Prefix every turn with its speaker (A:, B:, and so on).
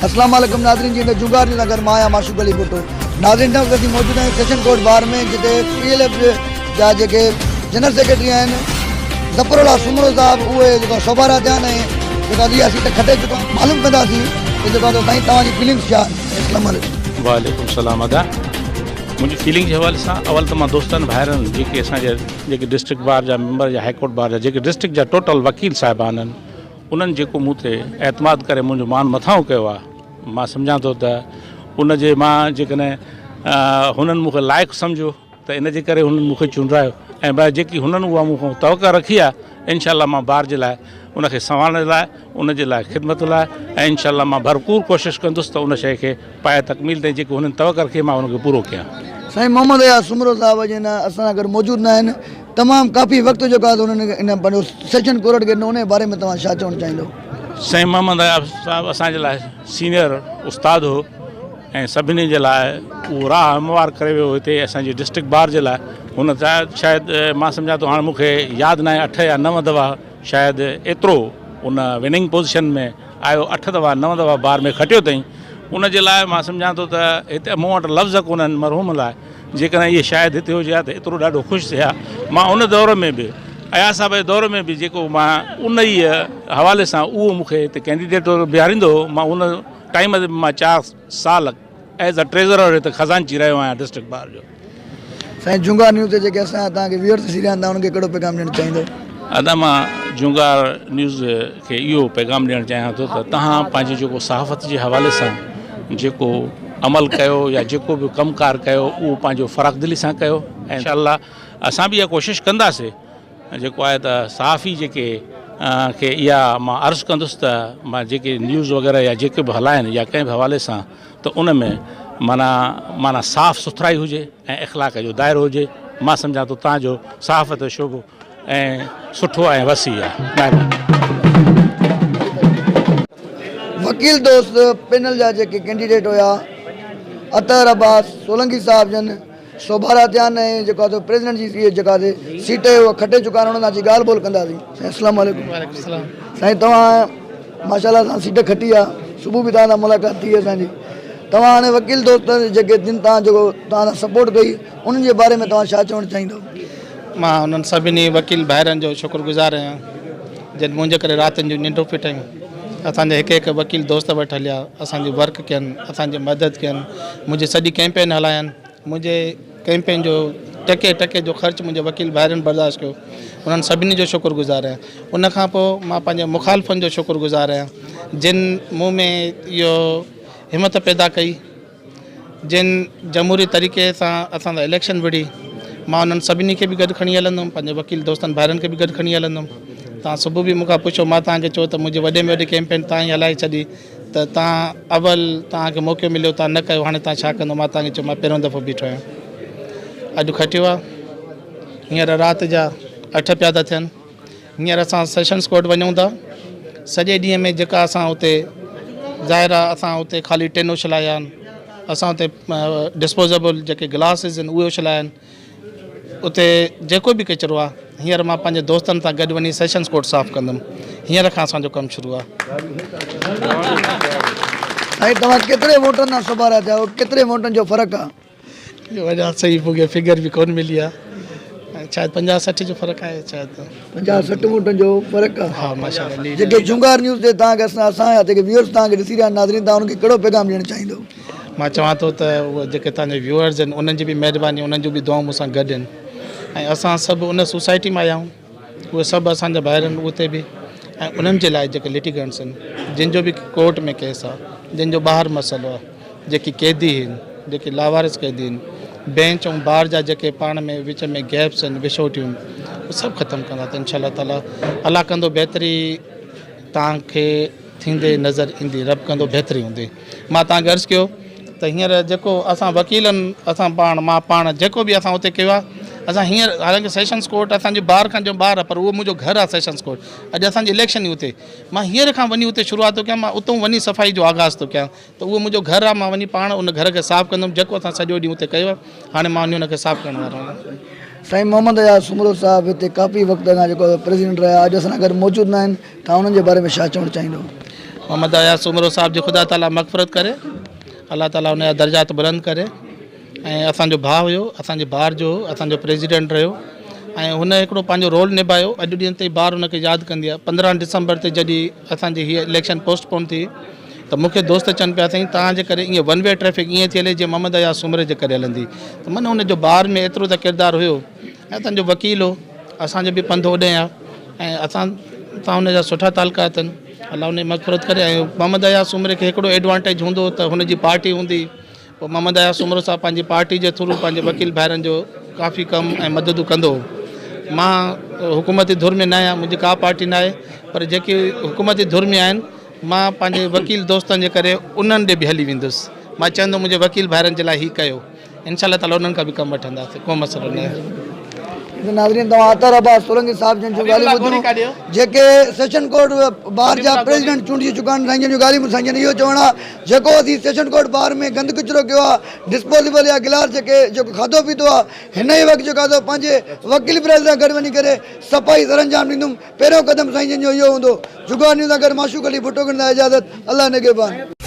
A: اسلام عليڪم ناظرين جي جونگار نيوز سان گڏ مان آهيان معشوق علي ڀٽو ناظرين هن وقت اسين موجود آهيون سيشن ڪورٽ بار ۾ جتي پي ايل ايف جا جيڪي جنرل سيڪريٽري آهن ظفر الله سومرو صاحب اهي جيڪو سوڀارا ٿيا آهن ۽ جيڪا اها سيٽ کٽي چڪا معلوم ڪنداسين ته جيڪو سائين توهان جي فيلنگس ڇا آهن اسلام عليڪم
B: وعليڪم السلام ادا منهنجي فيلنگ جي حوالي سان اول ته مان دوستن ڀائرن جيڪي اسان جا جيڪي ڊسٽرڪٽ بار جا ميمبر يا هائي ڪورٽ بار جا جيڪي ڊسٽرڪٽ جا ٽوٽل وڪيل صاحبان آهن انهن جيڪو مون تي اعتماد ڪري منهنجو مان مٿانهون ڪيو آهي، مان سمجهان ٿو ته ان جي مان جيڪڏهن هنن مون کي لائق سمجهيو ته ان جي ڪري هنن مون کي چونڊرايو ۽ ٻه جيڪي هنن اها مون کان توقع رکي آهي انشاء الله مان بار جي لاء ان کي سنوارڻ جي لاء ان جي لاء خدمت لاء ۽ انشاء الله مان ڀرپور ڪوشش ڪندس ته ان شيء کي پايه تڪميل تائين جيڪي هنن توقع رکي مان ان کي پورو ڪيان.
A: سائين محمد اياز سومرو صاحب اڄ هن اسان سان گڏ موجود نه آهن تمام ڪافي وقت جيڪو آهي انهن ان پنهنجو سيشن ڪورٽ کي ڏنو انهي باري ۾ توهان ڇا چوڻ چاهيندو.
B: سائين محمد اياز صاحب اسان جي لاء سينئر استاد هو ۽ سڀني جي لاء اهو راهه هموار ڪري ويو هتي اسان جي ڊسٽرڪٽ بار جي لاء هن شايد مان سمجهان ٿو هاڻ مون کي ياد ناهي اٺ يا نو دفعا شايد ايترو ان وننگ پوزيشن ۾ آيو اٺ دفعا نو دفعا بار ۾ کٽيو اٿئي ان جي لاء مان سمجهان ٿو ته هتي مون وٽ لفظ ڪونهن مرحوم لاء جيڪڏهن اهي شايد هتي هجي ها ته ايترو ڏاڍو خوش ٿئي ها. مان ان دور ۾ به اياز صاحب جي دور ۾ به جيڪو مان ان ئي حوالي سان اهو مون کي هتي ڪينڊيڊيٽ طور بيهاريندو هو مان ان ٽائيم تي به مان چار سال ايز ا ٽريزرر هتي خزانچي رهيو آهيان ڊسٽرڪٽ بار جو.
A: سائين جهونگار نيوز تي جيڪي اسان جا توهان کي ويورز ڏسي رهيا آهن توهان انهن کي ڪهڙو پيغام ڏيڻ چاهيندو؟
B: ادا مان جهونگار نيوز کي اهو پيغام ڏيڻ چاهيان ٿو ته توهان پنهنجي جيڪو صحافت جي حوالي سان جيڪو عمل ڪيو يا جيڪو به ڪم ڪار ڪيو اهو پنهنجو فراخ دلي سان ڪيو ۽ انشاء الله اسان به اها ڪوشش ڪنداسي جيڪو آهي ته صحافي جيڪي کي اها مان عرض ڪندس ته مان جيڪي نيوز وغيره يا جيڪي به هلائن يا ڪنهن به حوالي سان ته ان ۾ معنيٰ معنيٰ صاف سٿرائي هجي ۽ اخلاق جو دائرو هجي مان سمجهان ٿو تان جو صحافت جو شعبو ۽ سٺو ۽ وسيع آهي مهرباني.
A: وڪيل دوست پينل جا جيڪي ڪينڊيڊيٽ هيا اطهر عباس سولنگي صاحب جن سوڀارا ٿيا آهن ۽ جيڪو آهي پريزيڊنٽ جي جيڪا سيٽ آهي اها کٽي چڪا آهن انهن سان اچي ڳالهه ٻولهه ڪنداسين سائين اسلام عليڪم.
C: وعليڪم السلام.
A: سائين توهان ماشاءالله سان سيٽ کٽي آهي صبح به توهان سان ملاقات ٿي اسان جي توهان هاڻي وڪيل دوست جيڪي جن توهان جيڪو توهان سان سپورٽ ڪئي انهن جي باري ۾ توهان ڇا چوڻ چاهيندو؟
C: مان انهن سڀني وڪيل ڀائرن جو شڪر گذار آهيان جن منهنجي ڪري راتين جون ننڊون ڦٽايون اسان جا هڪ هڪ وڪيل دوست وٽ هليا اسان جي ورڪ ڪين اسان جي مدد ڪين منهنجي سڄي ڪيمپين هلاين منهنجي ڪيمپين جو ٽڪي ٽڪي جو خرچ منهنجي وڪيل ڀائرن برداشت ڪيو انهن سڀني جو شڪر گذار آهيان ان کان پوء مان پنهنجي مخالفن جو شڪر گذار آهيان جن مون ۾ اهو همت پيدا ڪئي جن جمهوري طريقي سان اسان سان اليڪشن وڙهي مان انهن سڀني کي به گڏ کڻي هلندم پنهنجي وڪيل دوستن ڀائرن کي به گڏ کڻي هلندم توهان صبح به مون کان پڇيو مان توهان کي چيو ته منهنجي وڏي ۾ وڏي ڪيمپين توهان ئي هلائي ڇڏي ته توهان اول توهان کي موقعو مليو توهان نه ڪيو هاڻي توهان ڇا ڪندو مان توهان کي چيو مان پهريون دفعو بيٺو آهيان اڄ کٽيو آهي هينئر رات جا اٺ پيا ٿا ٿين هينئر اسان سيشنس ڪورٽ وڃون ٿا سڄي ڏينهن ۾ جيڪا اسان اتي ظاهر آهي اسان اتي خالي ٽن اڇلايا آهن اسان اتي ڊسپوزيبل جيڪي گلاسز آهن اهي اڇلايا آهن اتي جيڪو به ڪچرو آهي هينئر مان پنهنجي دوستن سان گڏ وڃي سيشنس ڪورٽ صاف ڪندم هينئر کان اسان جو ڪم شروع آهي.
A: سائين توهان ڪيتري ووٽن تان سوڀارا ٿيا آهيو ڪيتري ووٽن جو فرق آهي؟
C: اڃا صحيح مون کي فگر به ڪونه ملي آهي شايد 50 60 جو فرق آهي شايد
A: 50 60 ووٽن جو فرق آهي
C: ها ماشاءالله ليڊ
A: جيڪي جهونگار نيوز تي توهان کي اسان اسان جا جيڪي ويورز توهان کي ڏسي رهيا آهن ناظرين توهان انهن کي ڪهڙو پيغام ڏيڻ چاهيندو؟
C: مان چوان ٿو ته اهي جيڪي توهان جا ويورز آهن انهن جي به مهرباني انهن جون به دعائون مون سان گڏ آهن ۽ اسان سڀ ان سوسائٽي مان آيا آهيون اهي سڀ اسان جا ڀائر آهن اتي به ۽ انهن جي لاء جيڪي لٽيگنٽس آهن جن جو به ڪورٽ ۾ ڪيس آهي جن جو ٻاهر مسئلو آهي جيڪي قيدي آهن جيڪي لاوارث قيدي آهن بينچ ۽ بار جا جيڪي پاڻ ۾ وچ ۾ گيپس آهن وڇوٽيون آهن سڀ ختم ڪندا ته انشاء الله تعالي الله ڪندو بهتري توهان کي ٿيندي نظر ايندي رب ڪندو بهتري هوندي مان توهان کي عرض ڪيو ته هينئر جيڪو اسان وڪيلن اسان پاڻ مان پاڻ جيڪو به اسان اتي ڪيو آهي اسان هينئر حالانڪه سيشنس ڪورٽ اسان جي بار کان جو ٻاهر آهي پر اهو منهنجو گهر آهي سيشنس ڪورٽ اڄ اسان جي اليڪشن هئي اتي مان هينئر کان وڃي اتي شروعات ٿو ڪيان مان اتو وڃي صفائي جو آغاز ٿو ڪيان ته اهو منهنجو گهر آهي مان وڃي پاڻ ان گهر کي صاف ڪندم جيڪو اسان سڄو ڏينهن اتي ڪيو آهي هاڻي مان وڃي ان کي صاف ڪرڻ وارو آهيان.
A: سائين محمد اياز سومرو صاحب هتي ڪافي وقت کان جيڪو پريزيڊنٽ رهيا اڄ اسان سان گڏ موجود ناهن توهان انهن جي باري ۾ ڇا چوڻ چاهيندو؟
C: محمد اياز سومرو صاحب جي خدا تعاليٰ مغفرت ڪري الله تعاليٰ ان جا درجات بلند ڪري ۽ اسان جو ڀاء هيو اسان جي بار جو هو اسان جو پريزيڊنٽ رهيو ۽ هن هڪڙو پنهنجو رول نڀايو اڄ ڏينهن تائين بار ان کي ياد ڪندي آهي 15 ڊسمبر تي جڏهن اسان جي هيء اليڪشن پوسٽ پون ٿي ته مون کي دوست چون پيا سائين توهان جي ڪري ائين ون وي ٽريفڪ ائين ٿي هلي جيئن محمد اياز سومري جي ڪري هلندي ته من هن جو بار ۾ ايترو ته ڪردار هيو ۽ اسان جو وڪيل هو اسان جو به پنڌ اوڏي آهي ۽ اسان سان هن جا سٺا تعلقات آهن الله ان جي مغفرت ڪري ۽ محمد اياز سومري کي هڪڙو ايڊوانٽيج هوندو ته هن جي پارٽي هوندي پوء محمد اياز سومرو صاحب پنهنجي پارٽي جي ٿرو پنهنجي وڪيل ڀائرن جو ڪافي ڪم ۽ مددون ڪندو هو. مان حڪومتي ڌر ۾ نه آهيان، منهنجي ڪا پارٽي نه آهي پر جيڪي حڪومتي ڌر ۾ آهن مان پنهنجي وڪيل دوستن جي ڪري انهن ڏي به هلي ويندس. مان چوندم منهنجي وڪيل ڀائرن جي لاء هي ڪيو. انشاء الله تعاليٰ انهن کان به ڪم وٺنداسين ڪو مسئلو نه آهي.
A: ناظرين توهان اطهر عباس سولنگي صاحب جن جون ڳالهيون ٻڌيون جيڪي سيشن ڪورٽ بار جا پريزيڊنٽ چونڊجي چڪا آهن سائين جن جون ڳالهيون ٻڌ سائين جن اهو چوڻ آهي جيڪو اسين سيشن ڪورٽ بار ۾ گند ڪچرو ڪيو آهي ڊسپوزيبل يا گلاس جيڪي جيڪو کاڌو پيتو آهي هن ئي وقت جيڪو آهي سو پنهنجي وڪيل برادري سان گڏ وڃي ڪري صفائي سرانجام ڏيندم پهريون قدم سائين جن جو اهو هوندو جگوار نيوز سان گڏ معشوق علي ڀٽو کي ڏيندا اجازت الله نگهبان.